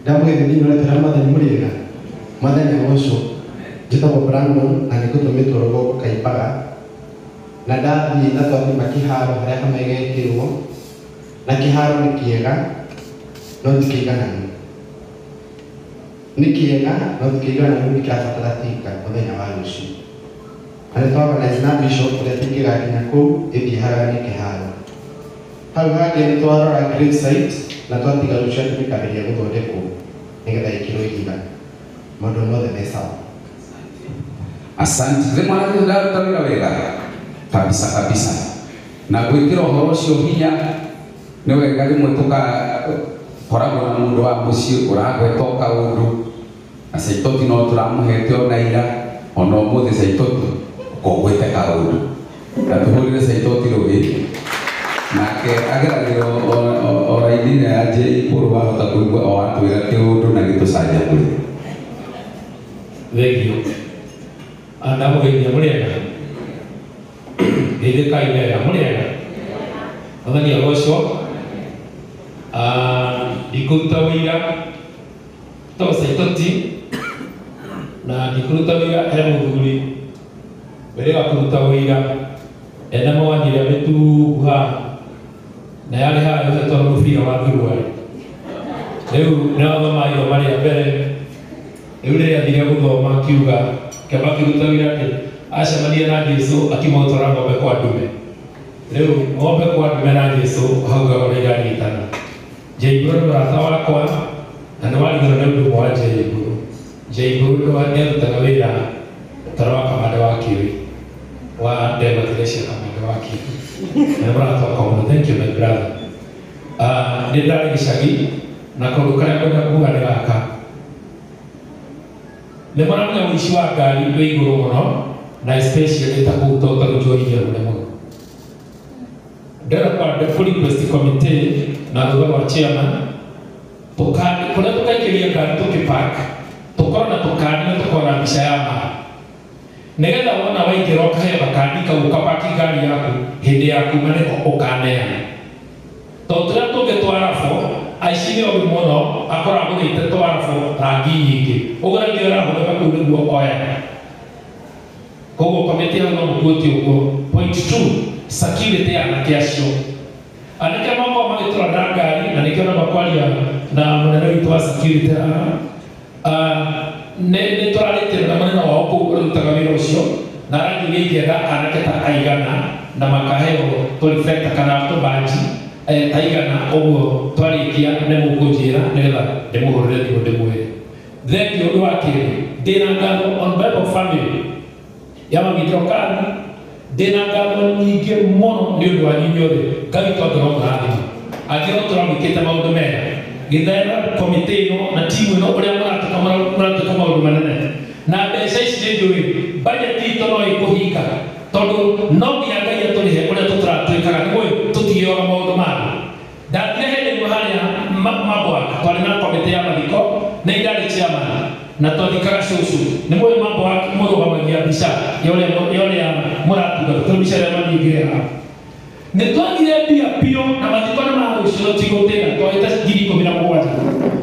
Ndamũgeithia thĩinĩ wa rĩtwa rĩa Mwathani mũrĩega. Mwathani agocwo. Njĩtagwo Brandon na nĩngũtũmĩtwo rũgongo Kaimbaga. Na ndathiĩ na twathima kĩharo harĩa hama ĩgekĩrwo. Na kĩharo nĩ kĩega no ti kĩigananu. Nĩ kĩega no ti kĩigananu, nĩ kĩrabatara tinga mũthenya wa rũciũ. Na nĩ twa organize na bishop ũrĩa tinga ĩgakinya kũu ĩthiĩ ĩharaganie kĩharo. Hau hangĩ nĩ twarora grave site na twatiga rũciũ atĩ nĩkambĩrĩria gũthondekwo nĩgetha ĩkĩrwo ihiga. Maũndũ mothe me sawa. Asante. Rĩ mwanake ndaruta wĩra wega kabisa kabisa. Na gwĩkĩra ũhoro ũcio hinya nĩ wega rĩmwe tũgakoragwo na mũndũ wa mũciĩ ũragweta o kaũndũ na Saitoti no tũramũhete ona ira ona ũmũthĩ Saitoti ũkogwĩte kaũndũ na tũhũrĩre Saitoti rũhĩ nake ageragĩra o raini-inĩ ya J Ikũrũ wahota kũigua o atwĩra kĩũndũ na gĩtũcanjamũre. Thengio. Ndamũgeithia mũrĩega. Geithĩkai wega mũrĩega. Mwathani agocwo. Ndikũruta wĩira to Saitoti na ndikũruta wĩira he mũthuri wĩrĩga kũruta wĩira ena mawani ĩrĩa mĩtungu haha na yarĩ haha yohetwo na mũbira wa thuruarĩ. Rĩu nĩ wathoma ithoma rĩa mbere, rĩu rĩrĩa athire gũthoma akiuga kĩamba akĩruta wĩra atĩ acemania na Jesũ akĩmũtwara ng'ombe kwa ndume. Rĩu ng'ombe kwa ndume na Jesũ hau ngagora iranyitana. Jaiburu nĩ mũrata wakwa na nĩ warigĩrwo nĩ ũndũ ũmwe wa Jaiburu. Jaiburu nĩ arutaga wĩra ũtaro wa kamande wa Kĩũi wa ndegwa tiga cia kamande wa Kĩũi. Na nĩ mũrata wakwa mũno. Thank you my brother. Nĩ ndarĩ gĩcagi na kaũndũ karĩa ngwenda kuga nĩ gaka. Nĩ mũramenya ũici wa ngari wĩ igũrũ mũno na especially ta kũu tondũ njohi mũno mũno. Ndĩrenda kwa request committee na rũtha rwa chairman tũkani kũrĩa tũkaikĩria ngari tũkĩpark tũkorwo na tũkani na tũkorwo na mbica ya ma nĩgetha wona waingĩra ũkaheo gakandi kau ũkapaki ngari yaku hĩndĩ ya kuma nĩko ũkaneana. Tondũ tũrĩa tũngĩ twarabo aici nĩ ogĩ mũno akorwo agũrĩte twarabo rangi nyingĩ ũguo rangi ũrĩa arahũthĩra kũu nĩguo oyaga. Koguo committee hau no mũkuotie ũguo. Point 2, security ya anake acio. Anake makorwo magĩtũra na ngari na nĩkĩo namba kwaria na mũnene witũ wa security haha. Nĩ tũrarĩtie na mũnene wao kũu ũrutaga wĩra ũcio na aranjũria ingĩenda anake ta aigana na makaheo tũriflector kana tũbanji ta igana ũguo twarĩkia nĩ mũkũnjĩra nĩgetha ndĩmũhũrĩre thimũ ndĩmwĩre. Thengiũ. Ũndũ wa kerĩ, ndĩna ngatho on behalf of family ya Mawitro Kanu, ndĩna ngatho nyingĩ mũno nĩ ũndũ wanyu inyuothe. Ngai witũ angĩrwo mũrathima angĩrwo tũramwĩkĩte maũndũ mega gĩthera komĩtĩ ĩno na timu ĩno ũrĩa mũratũka maũndũ manene na mbeca ici nĩ njũĩ budget itũ no ĩkũhinga tondũ no nginya Ngai atũrĩhe ũrĩa tũtũratwĩkaga nĩguo tũtigĩoga maũndũ mangĩ. Ndathire hĩndĩ ĩmwe harĩa Mabwaka twarĩ na komĩtĩ ya mathiko na indarĩ chairman na twathikaga cũcũ nĩ mũĩ Mabwaka mũrũgamagia mbica ya ũrĩa mũratunga tondũ mbica ĩrĩa maniingĩre haha. Nĩ twagire mbia biũ na mathiko nĩ ma rũciũ tũtigũtĩra twagĩte 17,000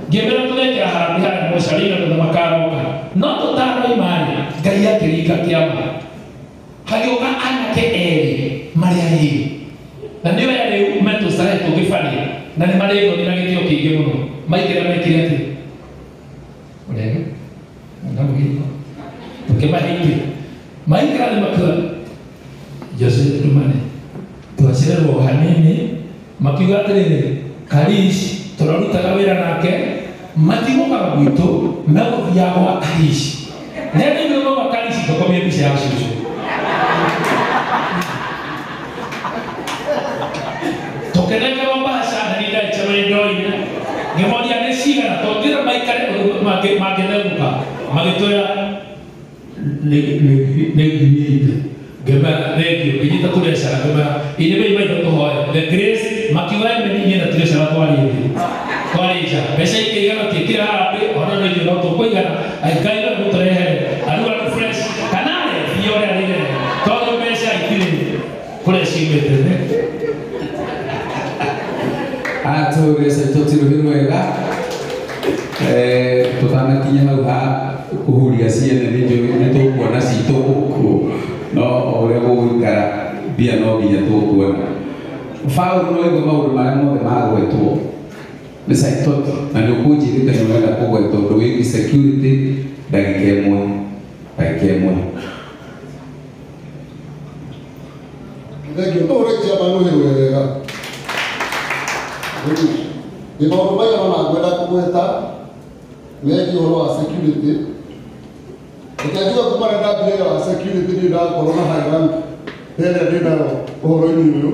ngĩmera tũrekĩra harambee harĩa mocarĩ-inĩ andũ makaroka no tũtanoima-rĩ Ngai akĩringa kĩama hagĩũka anake erĩ marĩ arĩu na nĩo aya rĩu metũcahe tũngĩbania na nĩ marĩ thoni na gĩtĩo kĩingĩ mũno maingĩra mekire atĩ ũrege ndamũgĩrĩko tũkĩmahingia maingĩra nĩ makiuga Jose Ndumane twacererwo hanini makiuga atĩrĩrĩ Karish tũrarutaga wĩra nake matigũkaga gwitũ megũthiaga gwa Karish rĩrĩa ndaiguire gwa Karish ngĩkomia mbica ya cũcũ. Tũkĩnengerwo mbaca na niĩ ndarĩ chairman ndoire ngĩmoria nĩ cigana tondũ maikare mangĩthegũka magĩtwĩra nĩ nginyĩte ngĩmera thengio ngĩnyita tũrecara ngĩmera ĩnĩ bei maitho tũhoe the grace makiuga ĩmeni inyuĩ na tũrecara twarĩ thĩ twarĩ nja mbeca ikĩigana twĩkĩre harambee ona no ithuĩ no tũkũigana Ngai no gũtũrehere arugaru fresh kana arebia ũrĩa arĩre tondũ mbeca itirĩ kũrĩa ciumĩte. Atũhũrĩre Saitoti rũhĩ rwega. Tutanakinya hau ha kuhuria ciene nĩ njũĩ nĩ tũkuona citũ gũkũ no o ũrĩa gũgũikara mbia no nginya tũkuona. Paũlũ no aigua maũndũ marĩa mothe magwetwo nĩ Saitoti na nĩ ũkũnjĩrĩte nĩ ũrenda kũgweta ũndũ wĩgiĩ security ndagĩka ĩmwe ndagĩka ĩmwe. Thank you. Tũhũre chairman ũhĩrwe wega. Nĩ maũndũ maigana ũna ngwenda kũgweta megiĩ ũhoro wa security. Reke njuge kuma rĩrĩa ndambire wĩra wa security ndirĩ ndakorwo na high rank ta ĩrĩa ndĩ nayo ũhoro-inĩ ũyũ.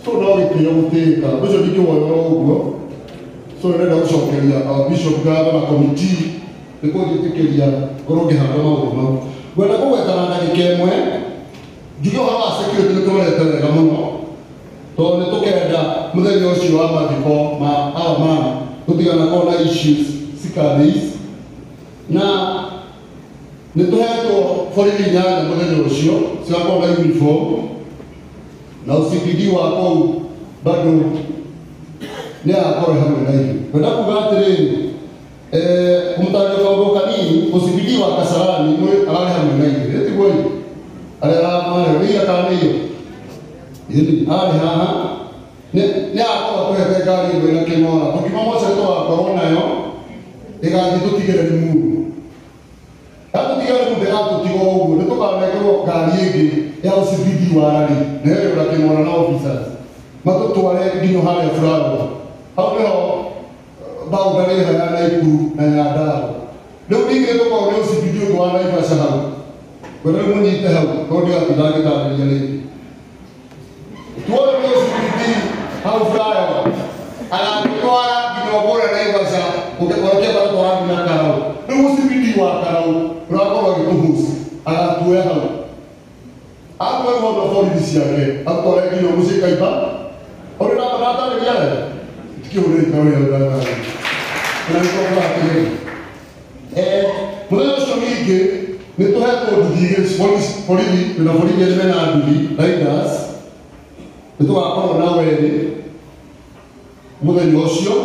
So no gĩtĩo gũtĩĩka ũcio ndingĩwoya oro ũguo. So ndĩrenda gũcokeria our bishop ngatho na committee nĩ kũnjĩtĩkĩria ngorwo ngĩhanda maũndũ mau. Ngwenda kũgweta na ndagĩka ĩmwe njuge ũhoro wa security nĩ tũrorete wega mũno tondũ nĩ tũkenda mũthenya ũcio wa mathiko ma our man tũtiganakorwo na issues cikarĩ na nĩ tũhetwo borithi inyanya mũthenya ũcio cigakorwo na uniform na OCPD wa kũu bado nĩ agakorwo hamwe na ithuĩ. Ngwenda kuga atĩrĩrĩ, kũmũtarĩria kaũndũ kanini, OCPD wa Kasarani nĩ ararĩ hamwe na ithuĩ, tiguo ĩ? Arĩa marĩ ira kana nĩ iyo? Ĩni, arĩ haha nĩ agakorwo atũhete ngari ĩmwe ĩna kĩng'ora, tũkiuma mocarĩ tũgakorwo nayo ĩgathiĩ tũtigĩre Limuru. Yatũtiga Limuru ndĩgatũtiga o ũguo, nĩ tũkanengerwo ngari ĩngĩ ya OCPD wa Rari na ĩyo ĩna kĩng'ora na officers matũtware nginya harĩa Furago. Hau nĩho boundary ĩyo ya Naikuru na Nyandarua. Rĩu ningĩ tũkorwo nĩ OCPD ũngĩ wa Naivasha hau. Ngwenda rĩu mũnyite hau tondũ ndigatinda ngĩtarĩria rĩngĩ. Tuone nĩ OCPD hau Furago agatũtwara nginya kũrĩa Naivasha ũkĩamba gũtwara nginya Karau. Rĩu OCPD wa Karau ũrakorwo agĩtũhost agatuoya hau. Atuoya hau na borithi ciake atware nginya mũciĩ Kaiba. Ũrĩ na ndatarĩria wega? Tikĩhũrĩte ũrĩa ndatarĩria. Na nĩ tũkũra atĩrĩrĩ. Mũthenya ũcio ningĩ nĩ tũhetwo nduthi igĩrĩ borithi twĩna borithi erĩ mena nduthi riders nĩ tũgakorwo na werĩ mũthenya ũcio.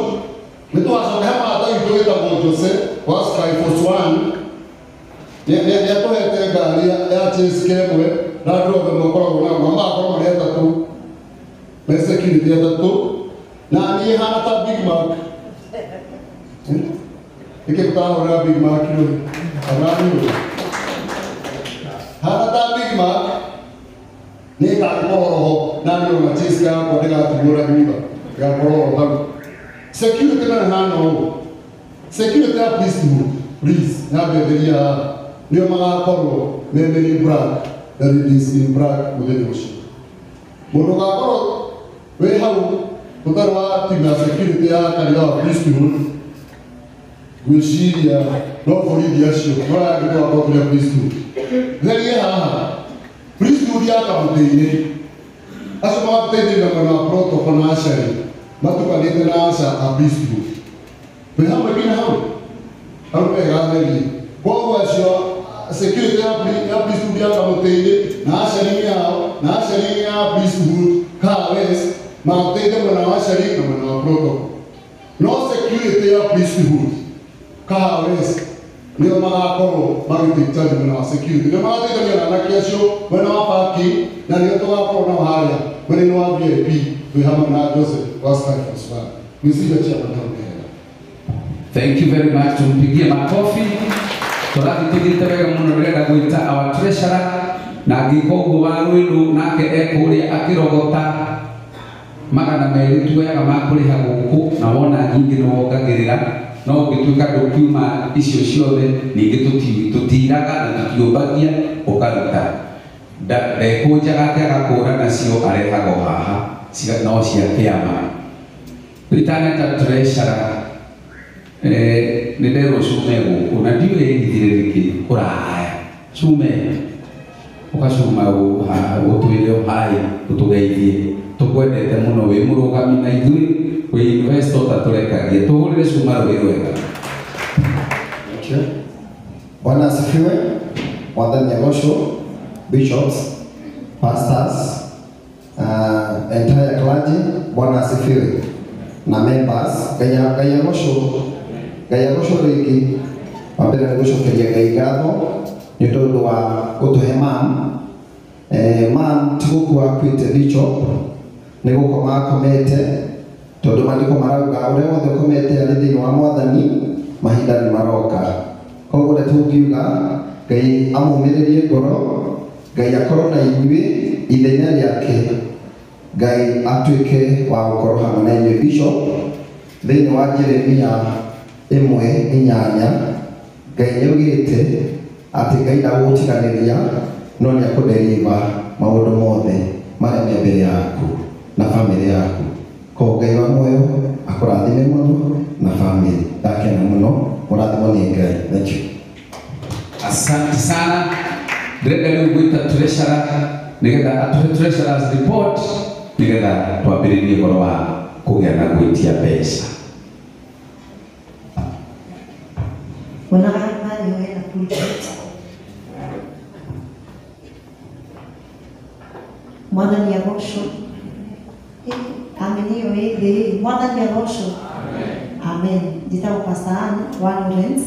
Nĩ tũgacoka he mũrata witũ wĩtagwo Jose wa Sky Force One nĩ atũhete ngari ya Chase Kemwe na andũ othe makoragwo nao na magakorwo marĩ atatũ me security atatũ na niĩ hana ta Big Mac. Nĩkĩ mũtarahũrĩra Big Mac rĩ? Kana hana ta Big Mac nĩ ngagĩkorwo roho na niĩ ona Chase yakwa ndĩgatigwo na thutha ĩgakorwo oro hau. Security nayo ĩhana ũũ. Security ya priesthood please nyambĩrĩria haha nĩo magakorwo me men in black na ladies in black mũthenya ũcio. Mũndũ ũgakorwo wĩ hau ũtarĩ wa timu ya security ya kanitha wa priesthood ngwĩciria no borithi acio no aya angĩ tũgakorwo tũrĩ a priesthood. Therie haha priesthood ya kamũtĩ-inĩ acio magatũteithĩrĩria mwena wa protocol na aciari matukanĩte na aca a priesthood. Twĩ hamwe nginya hau hau nĩ wega therie. Koguo acio security ya priesthood ya kamũtĩ-inĩ na aciari ao na aciari ya priesthood Kaha West magateithia mwena wa aciari na mwena wa protocol. No security ya priesthood Kaha West nĩo magakorwo magĩtake charge mwena wa security, nĩo magateithania na anake acio mwena wa parking na nĩo tũgakorwo nao harĩa mwena-inĩ wa VIP twĩ hamwe na Joseph wa Sky Force One. Ngwĩciria chairman hau nĩ hega. Thank you very much. Tumpigie makofi. Tũrathiĩ tũthiĩte wega mũno. Ndĩrenda gwĩta our treasurer na angĩka ũguo wa Rwĩrũ nake ekũrĩa akĩrogota 200 tuoyaga ma kũrĩha gũkũ na wona nyingĩ nĩ wongagĩrĩra no ũngĩtuĩka ndũkiuma icio ciothe ningĩ tũtiraga na tũtiũmbagia ũkaruta. Ndekũnjaga atĩ agakũra nacio arehaga o haha no cia kĩama. Itaneta treasurer nĩ nderwo cume gũkũ na ndiũĩ ĩhithire nĩkĩ kũraya cume ũgacuma ũtwĩre hai ũtũgeithie tũkwendete mũno wĩ mũrũgami na ithuĩ wĩ investor ta tũrekagie tũhũrĩre cuma rũĩ rwega. Bwana asifiwe. Mwathani agocwo. Bishops, pastors, entire clergy, Bwana asifiwe. Na members, Ngai agocwo. Ngai agocwo rĩngĩ. Wa mbere nĩ gũcokeria Ngai ngatho nĩ tondũ wa gũtũhe mam. Mam ti gũkua akuĩte bishop, nĩ gũkoma akomete, tondũ maandĩko marauga ũrĩa wothe ũkomete arĩ thĩinĩ wa Mwathani mahinda nĩ maroka. Koguo ũrĩa tũngiuga Ngai amũmĩrĩrie ngoro, Ngai akorwo na inyuĩ ithenya rĩake, Ngai atuĩke wa gũkorwo hamwe na inyuĩ. Bishop, thĩinĩ wa Jeremia 1:8 Ngai nĩaugĩte atĩ Ngai ndagũgũtiganĩria no nĩakũdeliver maũndũ mothe marĩa me mbere yaku na bamĩrĩ yaku. Koguo Ngai wa muoyo akũrathime mũno na bamĩrĩ. Ndakena mũno, mũrathimwo nĩ Ngai. Thank you. Asante sana. Ndĩrenda rĩu gwĩta treasurer nĩgetha atũhe treasurer's report nĩgetha twambĩrĩrie ũhoro wa kũgĩa na gwĩtia mbeca. Wonaga harĩ hena pulpit. Mwathani agocwo. Amen hiyo ĩthĩ. Mwathani agocwo. Amen. Njĩtagwo Pastor Ann wa Lawrence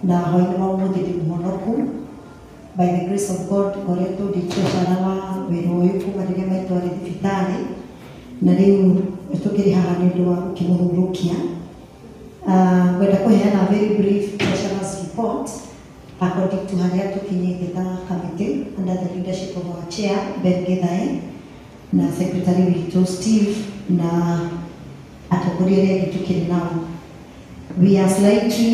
na hwaĩ-inĩ wa ũmũthĩ ndĩ mũhonoku. By the grace of God ngoretwo ndĩ treasurer wa wĩra ũyũ kuma rĩrĩa maitũ arĩ thibitarĩ, na rĩu tũkĩrĩ haha nĩ ũndũ wa gũkĩmũhurũkia. Ngwenda kũheana very brief treasurer's report according to harĩa tũkinyĩte ta committee under the leadership of our chair Ben Githae na secretary witũ Steve na atongoria arĩa angĩ tũkĩrĩ nao. We are slightly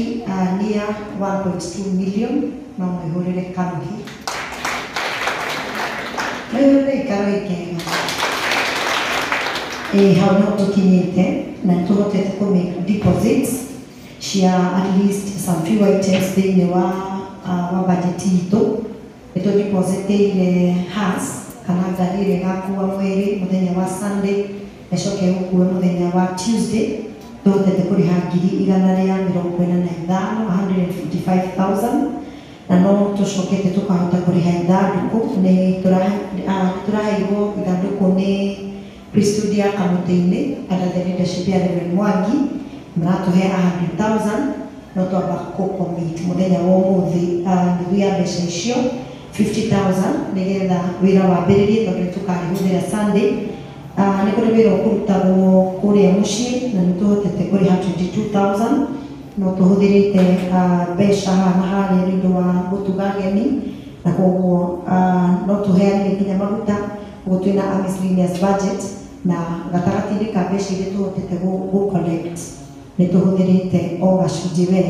near 1.2 million. No mwĩhũrĩre karuhi, mwĩhũrĩre karuhi kega. Hau no tũkinyĩte na nĩtũhotete kũ make deposits cia at least some few items thĩinĩ wa budget itũ. Nĩtũ depositĩire hearse kana ngari ĩrĩa ĩgakua mwĩrĩ mũthenya wa Sunday ĩcoke ĩgũkue mũthenya wa Tuesday. Tũhotete kũrĩha 145,000, 155,000, na no tũcokete tũkahota kũrĩha ithandũkũ. Nĩ tũraheirwo ithandũkũ nĩ priesthood ya Kamũtĩ-inĩ under the leadership ya Reverend Mwangi, maratũhe 100,000. No twamba kũ-commit mũthenya wa ũmũthĩ nuthu ya mbeca icio 50,000 nĩgetha wĩra wambĩrĩrie, tondũ nĩ tũkarĩhũthĩra Sunday. Nĩ kũrĩ wĩra ũkũrutagwo kũrĩa mũciĩ na nĩ tũhotete kũrĩha 22,000. No tũhũthĩrĩte mbeca haha na harĩa nĩ ũndũ wa gũtuga ageni, na koguo no tũheanire nginya maguta. Koguo twĩna a miscellaneous budget, na gatagatĩ-inĩ ka mbeca iria tũhotete gũ collect nĩ tũhũthĩrĩte o gacunjĩ we,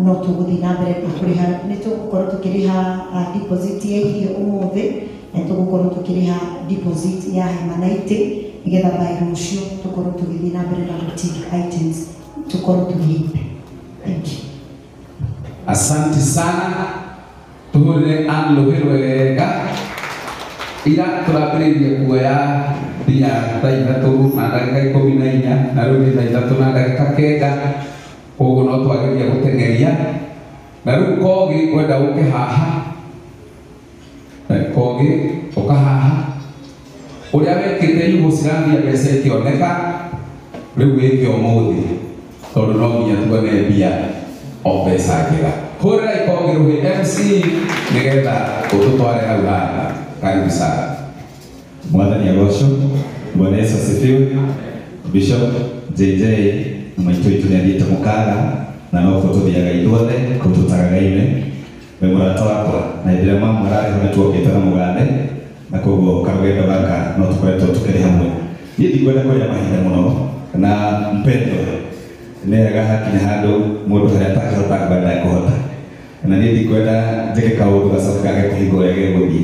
no tũgũthiĩ na mbere na kũrĩha. Nĩ tũgũkorwo tũkĩrĩha deposit ya irio ũmũthĩ, na nĩ tũgũkorwo tũkĩrĩha deposit ya hema na itĩ, nĩgetha by rũciũ tũkorwo tũgĩthiĩ na mbere na gũtick items tũkorwo tũgĩhĩte. Thank you. Asante sana. Tuhũrĩre Ann rũhĩ rwega. Ira tũrambĩrĩirie kuoya nginya thaa 3:14, na rĩu nĩ thaa 3:09, koguo no twageria gũteng'eria. Na rĩu Kogi ngwenda ũke haha. Kogi ũka haha. Ũrĩa wekĩte Yugoslavia mbeca ikĩoneka, rĩu wĩke ũmũthĩ, tondũ no nginya tuone mbia o mbeca njega. Hũrĩrai Kogi rũhĩ MC nĩgetha ũtũtware hau haha. Karibu sana. Mwathani agocwo. Bwana Yesu asifiwe. Bishop JJ na maitũ witũ nĩathiĩte mũkara na no kuo tũthiaga ithuothe kũu tũtaragaine. We mũrata wakwa na hĩndĩ ĩrĩa mamu ararĩ ho nĩtuokĩte na mũgande, na koguo karũgendo gaka no tũkoretwo tũkĩrĩ hamwe. Niĩ ndikwenda kũrĩa mahinda mũno na mpendwa, nĩ wega hakinya handũ mũndũ harĩa atakĩhota kwenda ekũhota, na niĩ ndikwenda njĩke kaũndũ gacoke kage kũhinga ũrĩa gegũthiĩ.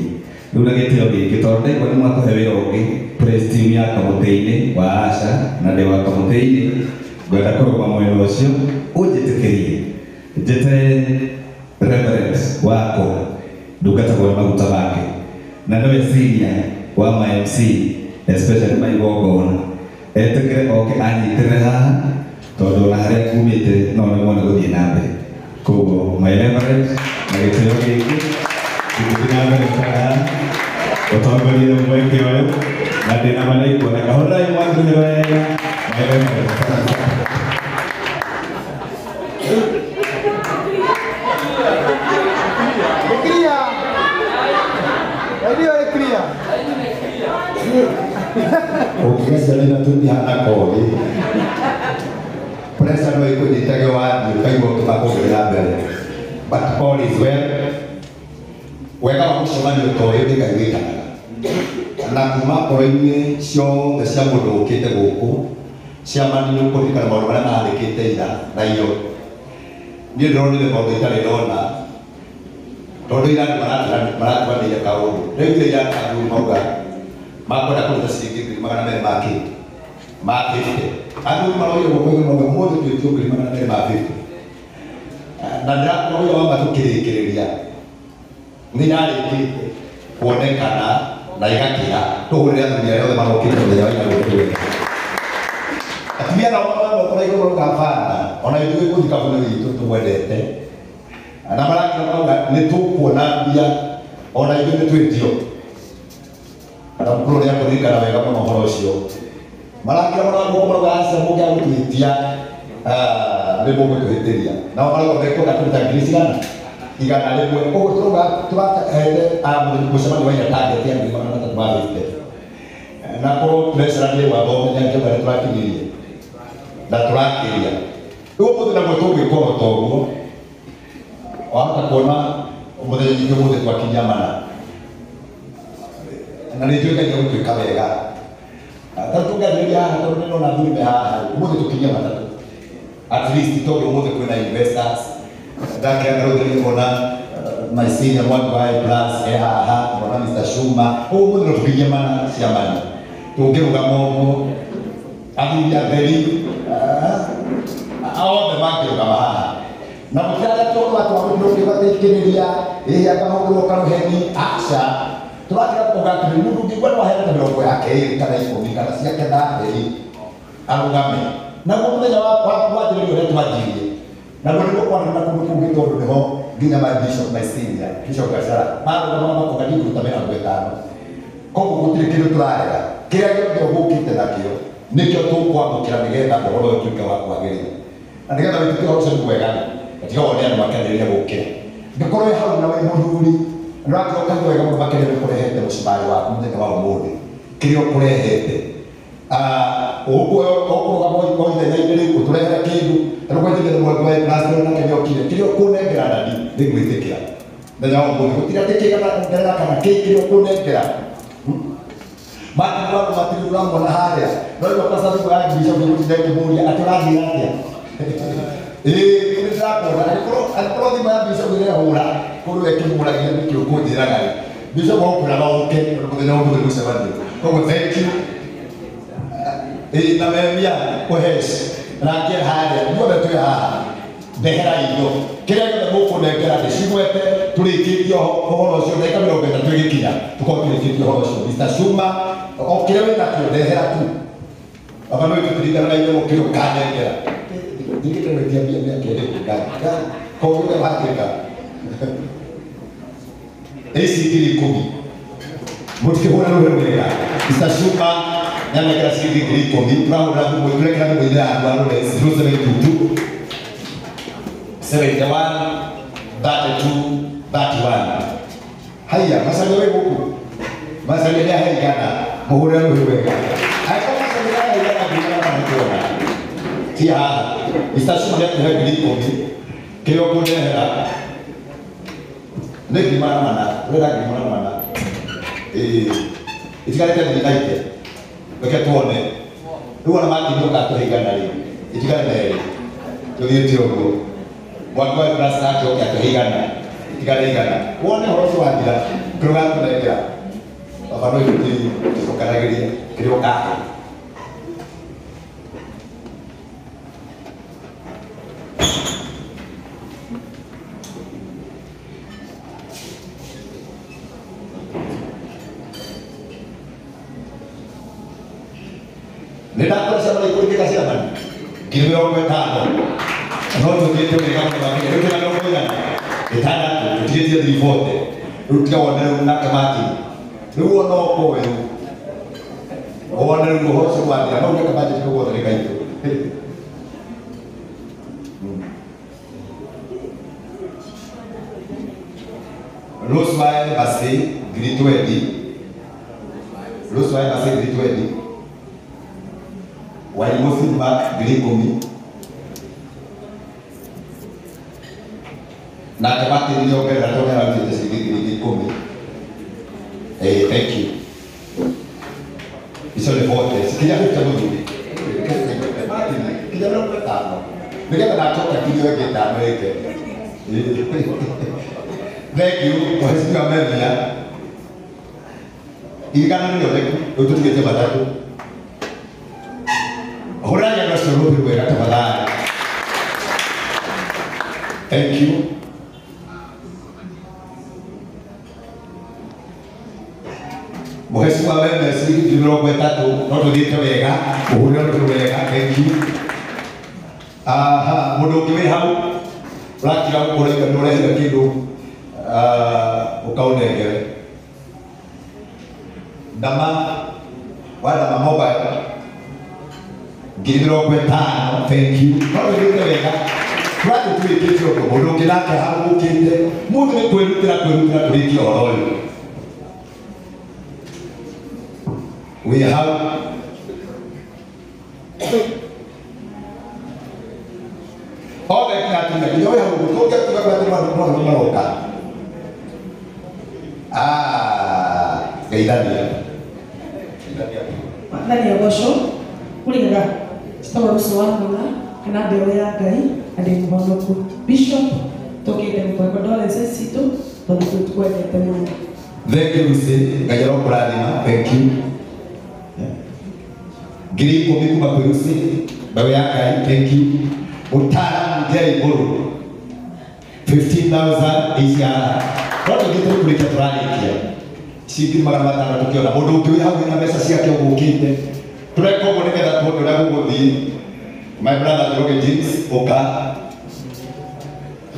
Rĩu na gĩtĩo gĩkĩ tondũ ndaigua nĩ mwatũhe wĩra ũngĩ praise team ya Kamũtĩ-inĩ wa Asha, na ndĩ wa Kamũtĩ-inĩ, ngwenda kũrũgama mwena ũcio ũnjĩtĩkĩrie njĩte reverend wakwa ndungatagwo nĩ maguta make, na nĩwe senior wa ma MC especially maigongona, etĩkĩre oke anyitĩrĩre haha tondũ ona harĩa ngumĩte no nĩmwe nĩ gũthiĩ na mbere. Koguo my reverend na gĩtĩo gĩkĩ gĩgũthiĩ na mbere haha ũtongorie mweke ũyũ, na ndĩna ma nĩikuoneka. Hũrĩrai mwangi wega my reverend. Ũngĩgĩa ciana ithatũ itihana kogi. Pressure no ĩkũnyitage wathiĩ ũkaigua ũkĩmaka ũgĩthiĩ na mbere. But all is well. Wega wa mũcemanio ta ũyũ nĩ Ngai wĩtanaga. Na kuma ngoro-inĩ ciothe cia mũndũ ũkĩte gũkũ, ciama nĩ ũkũririkana maũndũ marĩa mahandĩkĩte ira na iyo. Niĩ ndĩronire maũndũ itarĩ ndona tondũ ira andũ maraturanĩire kaũndũ. Rĩu ira athuri mauga makwenda kũruta ciringi ngiri magana merĩ ma kĩ ma 50. Athuri maroire guoko igũrũ mauga ũmũthĩ twĩtio ngiri magana merĩ ma 50. Na ndĩrakorwo wĩra wa ma tũkĩrĩkĩrĩria nĩ irarĩkĩte kuonekana na igakĩra. Tũhũrĩre athuri arĩa othe marokĩte mũthenya wa ira gũkũ wega. Atumia nao marokora igũrũ marauga bana, ona ithuĩ gũthiĩ kabũnĩ witũ tũmwendete. Na marakĩra marauga nĩ tũkuona mbia ona ithuĩ nĩ twĩtio. Na mũkũrũ nĩ akũririkana wega mũno ũhoro ũcio. Marakĩra marauga marauga aca mũngĩaga gũtwĩtia nĩ mũgũtũhĩtĩria. Nao marauga mekwenda kũruta ngiri cigana? Igana rĩmwe. Koguo tũrauga tũrahete mũcemanio wa ira target ya ngiri magana matatũ ma 50. Na korwo tũrecarania watho mũthenya ngĩauga nĩ tũrakinyirie na tũrakĩria. Rĩu ũmũthĩ naguo tũgwĩka oro ta ũguo. Wahota kuona mũthenya nyingĩ ũmũthĩ twakinyia mana. Na nĩ njũĩ Ngai nĩegũtwĩka wega. Ta tũngĩanjĩrĩria haha tondũ nĩndĩrona athuri me haha, ũmũthĩ tũkinyie matatũ. At least tondũ ũmũthĩ kwĩna investors. Ndakĩra rũthĩ ngona my senior Mwangi wa A+ e haha, ngona Mr. Shuma. Ũguo ũmũthĩ no tũkinyie mana cia mani. Tũngĩrũgama ũguo, athuri atheri, othe mangĩrũgama haha. Na mũtirarĩa tondũ atĩ wagũthiĩ ĩhĩ akahũthĩrwo karũheni, aca. Tũrakĩra kuga atĩrĩ, mũndũ ũngĩigua no aheane ta mĩrongo yake ĩrĩ kana ikũmi kana ciake thate arũgame. Naguo mũthenya wa wanjĩrĩria ũrĩa twanjirie, naguo nĩguo kwarĩ na kũndũ kũngĩ tondũ nĩho nginya my bishop, my senior, Bishop Gachara, marũgamaga makoga niĩ ngũruta mĩrongo ĩtano. Koguo gũtirĩ kĩndũ tũrarega. Kĩrĩa gĩothe ũgũkĩte nakĩo nĩkĩo tũkwamũkĩra nĩgetha ũhoro ũyũ ũtuĩke wa kwagĩrĩra. Na nĩgetha wĩtĩkie ũhoro ũcio nĩ mwega, tiga wone andũ makĩanĩrĩria gũkĩra. Ngĩkorwo wĩ hau na wĩ mũthuri, nĩ ũrakĩra ũkaigua wega mũno makĩria nĩ ũkũrehete mũcumarĩ waku mũthenya wa ũmũthĩ. Kĩrĩa ũkũrehete. Ũkũrũgama o ithenya-inĩ rĩu ũtũrehere kĩndũ, na rĩu gwetĩkĩra Mwangi wa A+ nake nĩokire. Kĩrĩa ũkũnengera nani nĩngwĩtĩkĩra. Mũthenya wa ũmũthĩ gũtirĩ atĩ kĩigana ngerera kana kĩ kĩrĩa ũkũnengera. Martin wangu Martin ũramwona harĩa. No rĩu pastor thikũ ya bishop nĩgũtinda ĩkĩmũria atĩ ũrathiĩ atĩa? Ĩĩ nĩ ndĩrakuona. Angĩkorwo thimũ ya bishop ĩrehũra kũrĩ we ĩkĩmũragia nĩkĩ ũkũnjĩraga rĩ. Bishop agũkwĩraga ũke tondũ mũthenya wa ũmũthĩ mũcemanio. Koguo thank you. Ĩĩ na memia kũhesh nake harĩa ithuothe twĩ haha. Ndehera indo kĩrĩa gĩothe mũkũnengera ndĩcigwete tũrĩkĩtie ũhoro ũcio ndagĩka mĩrongo ĩtatũ ĩgĩkinya tũkorwo tũrĩkĩtie ũhoro ũcio. Mr. Shuma o kĩrĩa wĩnakĩo ndehera tu. Baba no tũtirikanaga ithe kĩrĩa ũkanengera. Ndirikĩte gwĩtia mbia mĩaka ĩrĩkũ Ngai. Koguo ũrĩa wakĩka. Ici ngiri ikũmi. Mũtikĩhũre rũhĩ rwega. Mr. Shuma nĩanengera ciringi ngiri ikũmi. Tũrahũrĩra thimũ, tũrekĩra thimũ-inĩ ya andũ a Lawrence 0722 71 32 31. Haiya, Macaria wĩ gũkũ. Macaria nĩ ahe igana, mũhũrĩre rũhĩ rwega. Angĩkorwo Macaria nĩ ahe igana, ngiri igana na nĩkuona. Ti haha. Mr. Shuma nĩatũhe ngiri ikũmi. Kĩrĩa ũkũndehera nĩ ngiri magana mana. Ũrenda ngiri magana mana. Ĩĩ. Itigarĩte ngiri naite. Reke tuone. Rĩu ona Martin ũka atũhe igana rĩ. Itigare merĩ. Tũthiĩte ũguo. Mwangi wa A+ nake oke atũhe igana. Itigare igana. Wone ũhoro ũcio wathira, kĩrĩa ũgatũnengera. Baba no ithuĩ tũcokanagĩria kĩrĩa ũkahe. Nĩ ndakora ciama ikũringĩka ciama ngiri mĩrongo ĩtano. No tũthiĩte wega mũno makĩria. Rĩu twĩna mĩrongo ĩigana? Ĩtandatũ. Tũtigĩtie 340. Rĩu tiga wone rĩu nake Martin. Rĩu ona ũkoĩ rĩu. Wone rĩu ũhoro ũcio wathira. No ũgĩka budget kũu guothe nĩ gaitũ. Rose wa Embassy ngiri 20. Rose wa Embassy ngiri 20. Wairimũ feedback 10,000. Nake Martin nĩongerera tondũ nĩararutĩte ciringi 10,000. Thank you. Icio nĩ 40. Cikinya 50 mũthuri. Martin, kinya 50. Nĩgetha ndacoka kinya ĩngĩ 5 ĩke. Thank you. Mheshimiwa Memia. Igana nĩ rĩoneku, rĩu tũtigĩtie matatũ. Hũrani andũ acio rũhĩ rwega tafadhali. Thank you. Mheshimiwa Memia ciringi 30 no tũthiĩte wega, ũhũrĩre rũhĩ wega. Thank you. Aha, mũndũ ũngĩ wĩ hau ũrakira ũraiga nĩ ũrehire kĩndũ ũkaũnengere. Ndama wa Ndama mobile 50,000. Thank you. No tũthiĩte wega. Tũrathiĩ tũrĩkĩtie ũndũ mũndũ ũngĩ nake hau ũkĩte mũndũ nĩ kwĩrutĩra tũrĩkie ũhoro ũyũ. Wĩ hau othe nginya atumia nginya wĩ hau tũngĩatuga atĩ andũ maroka. Geithania. Mwathani agocwo kũrĩga citagwo Rũciũ wa Muna kana mbeũ ya Ngai na ndĩ mũhonoku. Bishop tũkĩte gũkũhe condolences citũ tondũ tũkwendete mũno. Thank you Lucy, Ngai arokũrathima. Thank you. 10,000 kuma kwĩ Lucy, mbeũ ya Ngai. Thank you. Mũtaaramu Njeri Mbũrũ 15,000 icia. No tũthiĩte kũrĩkia tũrarĩkia ciringi 500 tũkĩona mũndũ ũngĩ wĩ hau wĩna mbeca ciake ũgũkĩte. Tũreka ũguo nĩgetha tuone ũrĩa gũgũthiĩ. My brother Njoroge James, ũka.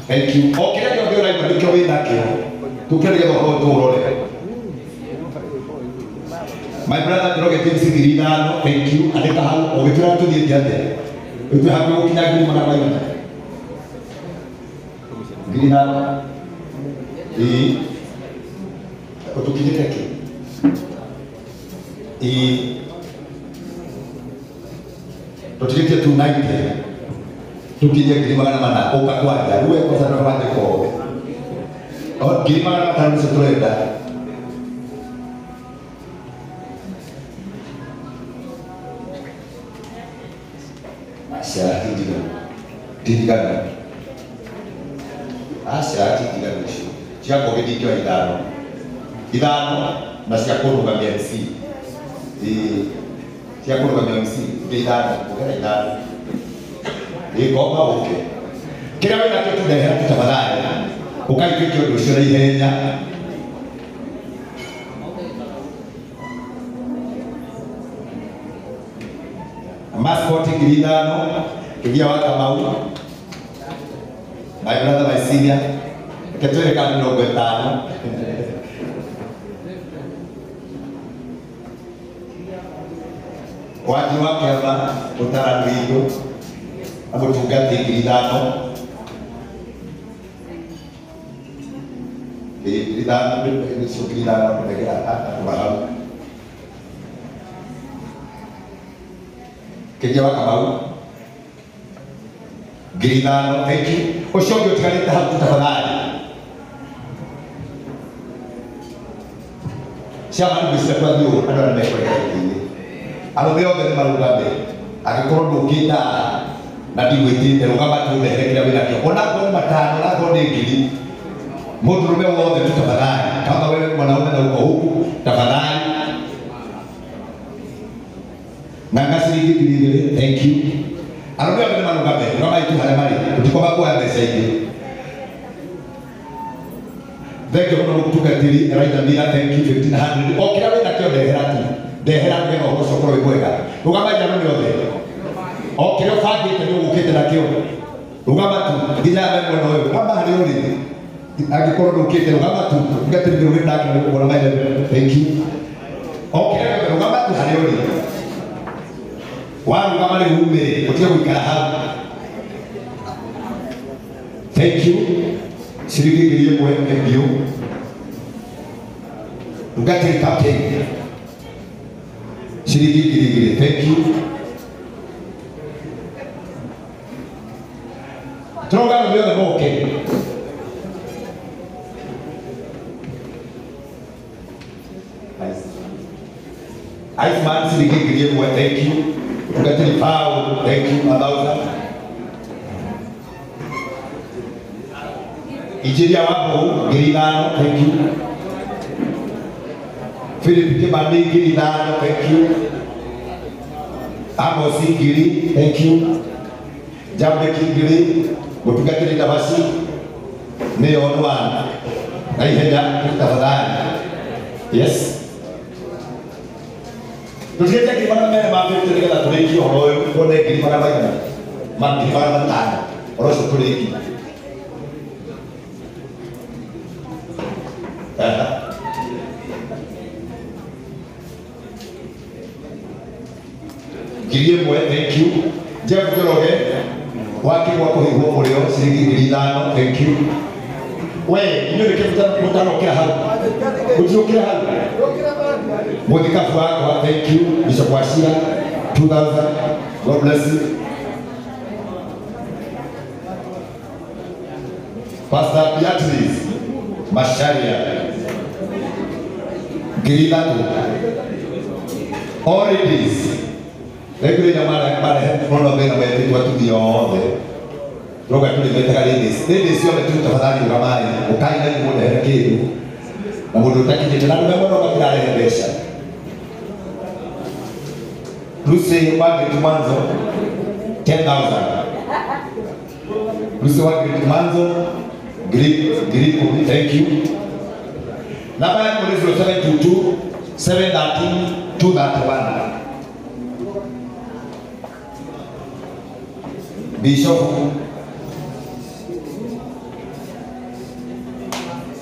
Thank you. O kĩrĩa gĩothe ũraigua nĩkĩo wĩ nakĩo. Tũke nĩgetha ũhoro tũũrore. My brother Njoroge James 5,000. Thank you. Andĩka hau ũgĩtwĩra tũthiĩte atĩa. Twĩ hakuhĩ gũkinya 500,000. 5,000. Ĩĩ. Ũtũkinyĩte kĩ? Ĩĩ. Tũtigĩtie 290. Tũkinye 400,000. Ũka kwanja. Rĩu we kosa no wanje ko. O 500,000 nĩcio tũrenda. Aca tindiganu. Tindiganu. Aca tindiganu icio. Cia Kogi ndingĩoya 5. 5 na cia kũrũgamia MC. Ĩĩ. Cia kũrũgamia MC ingĩ 5, ũgera 5. Ĩĩ ngomba ũke. Kĩrĩa wĩnakĩo tũndehera tu tafadhali. Ũkai twĩke ũndũ ũcio na ihenya. Mascot 5,000 Kĩgia wa Kamau. My brother, my senior. Reke twĩre kana 50. Wanji wa kĩama mũtaarani witũ na mũtungati 5,000. 5,000 nĩcio 5,000 kũnengera andũ hau. Kĩgia wa Kamau 5,000. Thank you. Ũcio ũngĩ ũtigarĩte hau tafadhali. Ciama nĩ ngwĩciria twathiĩ ũũ andũ arĩa mekũrega itĩ-inĩ. Arũme othe nĩ marũgame. Angĩkorwo ndũkĩte haha na ndigwĩtĩte rũgama tu ũndehere kĩrĩa wĩnakĩo. Ona akorwo nĩ 5, ona akorwo nĩ 1,000. Mũndũrũme wothe tu tafadhali. Kama wewe mwanaume na uko huku tafadhali. Nanga ciringi 2,000. Thank you. Arũme othe nĩ marũgame. Rũgamai tu harĩa marĩ. Tũtikwamba kuoya mbeca ingĩ. Thank you mũno mũtungatĩri Elijah Mira. Thank you 1,500. O kĩrĩa wĩnakĩo ndehera tu. Ndehera nĩgetha ũhoro ũcio ũkorwo wĩ mwega. Rũgamai arũme othe. O kĩrĩa ũbangĩte nĩ ũgũkĩte nakĩo. Rũgama tu nginya me mwena ũyũ. Rũgama harĩa ũrĩ. Angĩkorwo ndũkĩte rũgama tu. Mũtungatĩri nĩ nake nĩ gũkũra maithe. Thank you. O kĩrĩa gĩothe rũgama tu harĩa ũrĩ. Warũgama rĩu ume, ũtige gũikara hau. Thank you. Ciringi 1,000. Thank you. Mũtungatĩri captain ciringi 2,000. Thank you. Tũrauga arũme othe moke. Iceman ciringi 1000, thank you. Mũtungatĩri Paul, thank you, 1000. Injinia Wambũgũ 5000, thank you. Philip Kimani 5000, thank you. Amos 1000, thank you. Jambeki 1000, Mũtungatĩri Ndabasi nĩyo one na ihenya tafadhali. Yes. Tũtigĩte ngiri magana merĩ ma 50 nĩgetha tũrĩkie ũhoro ũyũ, tuone ngiri magana maigana ma ngiri magana matano ũhoro ũcio tũrĩkie. Ngiri ĩmwe, thank you. Jeff Njoroge wakĩgwa kũhihwo mũrĩo ciringi 5000, thank you. We inyuĩ nĩkĩ mũtanokĩra hau? Mũtiũkĩra hau? Mũthikabu wakwa, thank you. Bishop Wachira 2000, God bless you. Pastor Beatrice Macharia 3000. All ladies, rĩu marehe mũno thĩna metĩtwo atumia othe. Tũrauga tũrĩmetaga ladies. Ladies ciothe tu tafadhali ũgamai, ũkai na inyuĩ mũndehere kĩndũ. Na mũndũ ũtakinyĩte na arũme mũno matirarehe mbeca. Lucy Margaret Manzo 10,000. Lucy Margaret Manzo 10,000, thank you. Namba yangu ni 0722 713 231. Bishop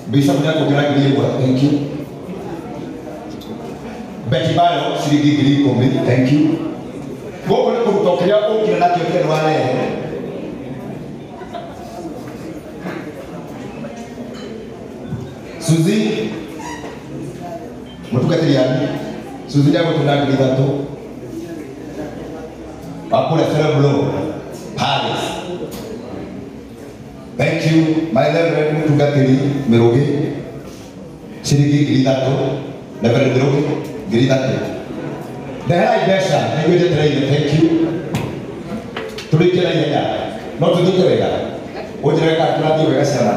Bishop nĩakũngĩra 1000, thank you. Betty Bayo ciringi 10,000, thank you. Gũkũ nĩ kũruta kĩrĩa ũkire nakĩo kĩrĩa nĩwarehe. Suzy mũtungatĩri ani Suzy nĩagũtũmĩra 3000 wa kũrĩa Cerebro Palace. Thank you, my Reverend Mũtungatĩri Mĩrũgĩ ciringi 3000. Reverend Mĩrũgĩ 3000. Ndeherai mbeca nĩguo njetereire, thank you. Tũrĩkie na ihenya no tũthiĩte wega, ũnjĩre kana tũrathiĩ wega ciana.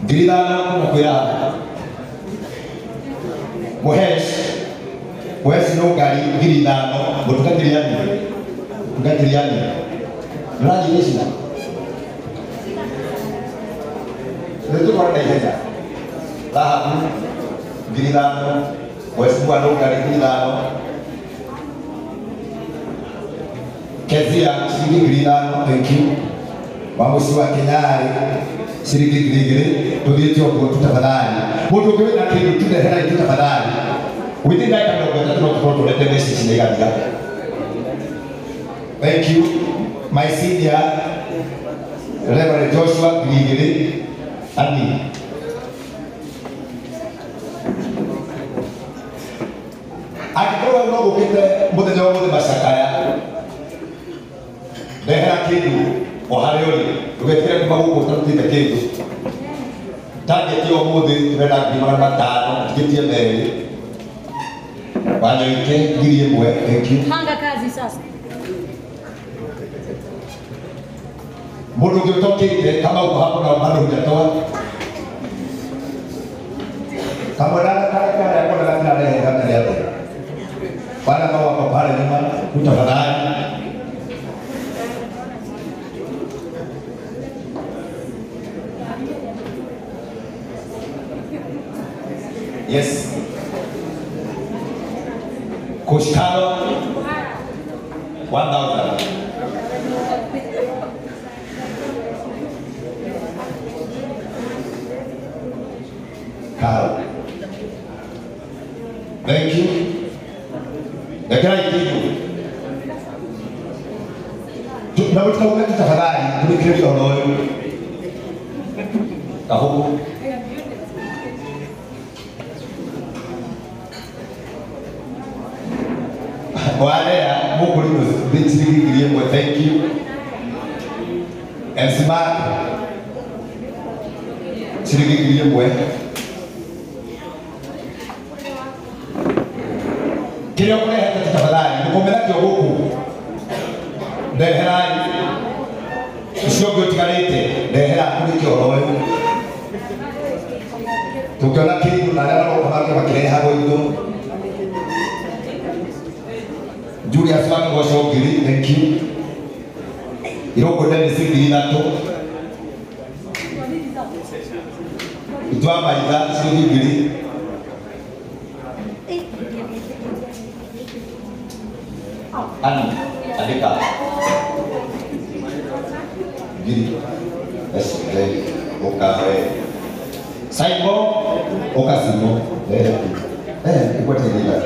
5000 kuma kwĩ Rahabu. Mũhesh Mũhesh no ngari 5000. Mũtungatĩri ani Mũtungatĩri ani nĩũrathiĩ gĩcina nĩtũkorwo na ihenya. Rahabu 5000, Mheshimiwa Nũngari 5000, Kezia ciringi 5000, thank you. Wamũciĩ wa Kĩnyarĩ ciringi 2000. Tũthiĩte ũguo tu tafadhali. Mũndũ ũngĩ wĩna kĩndũ tu ndeherai tu tafadhali. Within ndagĩka 30 no tũkorwo tũrete mbeca ici na igathira. Thank you. My senior Reverend Joshua 2000 Ani. Angĩkorwo no ũkĩte mũthenya wa mũthĩ macakaya, ndehera kĩndũ o harĩa ũrĩ, ndũgetigĩre kuma gũkũ ũtarutĩte kĩndũ. Target ya ũmũthĩ tũrenda 500,000, tigĩtie merĩ. Wanyoike 1000, thank you. Panga kazi sasa. Mũndũ ũngĩ ũtokĩte kama uko hapo na bado hujatoa. Kama dada kale kale yako na gatirarehe kana rĩathe. Wale ambao wako pale nyuma, tafadhali. Yes. Kushkalo 1000. Carol. Thank you. Rekera ikindu. Na mũtikauge tu tafadhali, tũrĩkĩrĩrie ũhoro ũyũ. Kahugu. Warea mũkũrinũ ciringi 1000, thank you. MC Mark ciringi 1000. Kĩrĩa ũkũrehete tafadhali ndũkũme nakĩo gũkũ, ndeherai ũcio ũngĩ ũtigarĩte, ndehera kũrĩkia ũhoro ũyũ. Tũngĩona kĩndũ na arĩa maroka make makĩrehagwo indo. Julius wa Kĩgoco 1000, thank you. Iroko Dennis 3000. Itwa Maitha ciringi 1000. Ani andĩka 1000. Ũkawe Saimo ũkacimo ĩgwetereire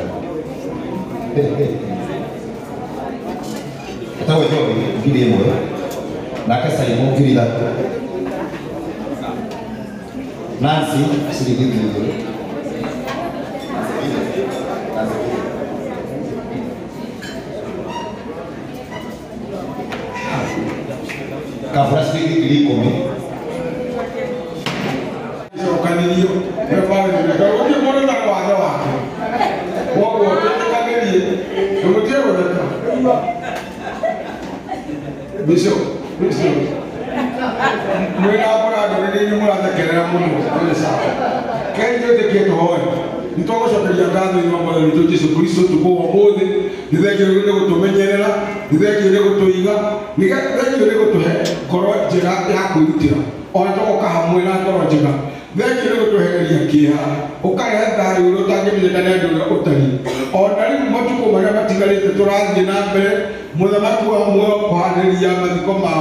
etagwo Joy 1000, nake Saimo 3000, Nancy ciringi 2000. Kabura ciringi 10,000. Cokanĩrio ũngĩ mũndũ na watho wake koguo twĩtĩkanĩrie ndũgũtige gũtheka. Bishop, mwĩna mũrandũrĩrĩ mũrathekerera mũno nĩ sawa. Kei twĩtĩkie tũhoe. Nĩtwagũcokeria ngatho thĩinĩ wa Mwathani witũ Jesũ Kristo ũtukũ wa ũmũthĩ. Nĩ thengio nĩ gũtũmenyerera, nĩ thengio nĩ gũtũiga, nĩ thengio nĩ gũtũhe ngoro njega ya kwĩrutĩra. Ona tũgoka hamwe na ngoro njega. Thengio nĩ gũtwehereria kĩeha, ũkarehe thayũ ũrĩa ũtangĩmenyeka nĩ andũ ũrĩa ũtariĩ. Ona rĩu matukũ marĩa matigarĩte tũrathiĩ na mbere mũthamaki wa muoyo kũharĩria mathiko ma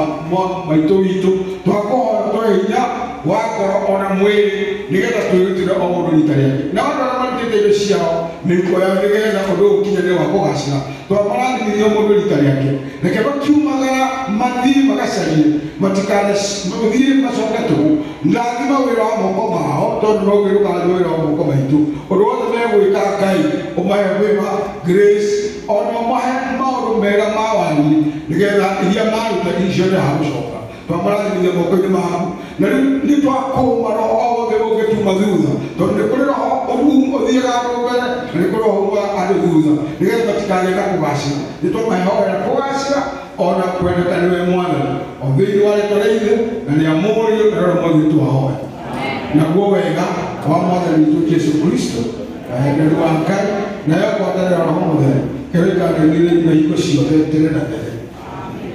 maitũ witũ, twakũhoya tũhe hinya wa ngoro ona mwĩrĩ nĩgetha twĩrutĩre o mũndũ rita rĩake. Na andũ arĩa marutĩte indo ciao mĩhuko yao nĩgetha ũndũ ũyũ ũkinyanĩre wa kũgacĩra, twamarathimithia o mũndũ rita rĩake. Reke makiumagara mathiĩ magacarie, matikanathiĩ macoke tũhũ. Rathima wĩra wa moko mao, tondũ no wĩra ũkarathima wĩra wa moko maitũ. Ũndũ wothe megwĩka Ngai ũmahe wĩma grace, ona ũmahe maũndũ mega ma wanyu nĩgetha iria maruta icio ha gũcoka. Twamarathimithia moko-inĩ maku, na rĩu nĩ twakũma roho o wothe ũngĩtuma thutha, tondũ nĩ kũrĩ roho ũthiaga andũ mbere na nĩ kũrĩ roho umaga andũ thutha, nĩgetha matikagĩe na kũgacĩra. Nĩ twamahoera kũgacĩra ona kwendeka nĩwe Mwathani, o thĩinĩ wa rĩtwa rĩa Ithe na rĩa Mũriũ na Roho Mũtheru twahoya. Naguo wega wa Mwathani witũ Jesũ Kristo na wendani wa Ngai nayo ngwatanĩro ya Roho Mũtheru kĩroikanĩrĩire na hingo ciothe tene na tene.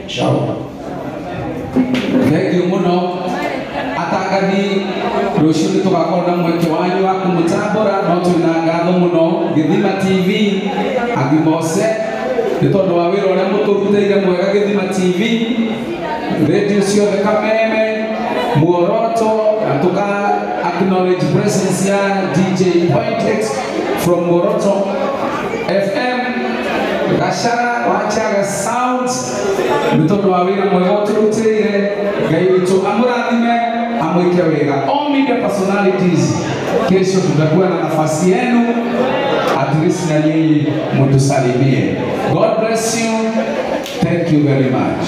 Shalom. Thank you mũno atangathi. Rũciũ nĩ tũgakorwo na mweke wanyu wa kũmũtambũra, no twĩna ngatho mũno Gĩthima TV Agimose nĩ tondũ wa wĩra ũrĩa mũtũrutĩire mwega. Gĩthima TV radio ciothe Kameme Muoroto, na tũka acknowledge presence ya DJ Point X from Muoroto FM Gashara Wachaga Sounds nĩ tondũ wa wĩra mwega ũtũrutĩire. Ngai witũ amũrathime amwĩke wega. All media personalities, kesho tutakuwa na nafasi yenu, at least na nyinyi mtusalimie. God bless you. Thank you very much.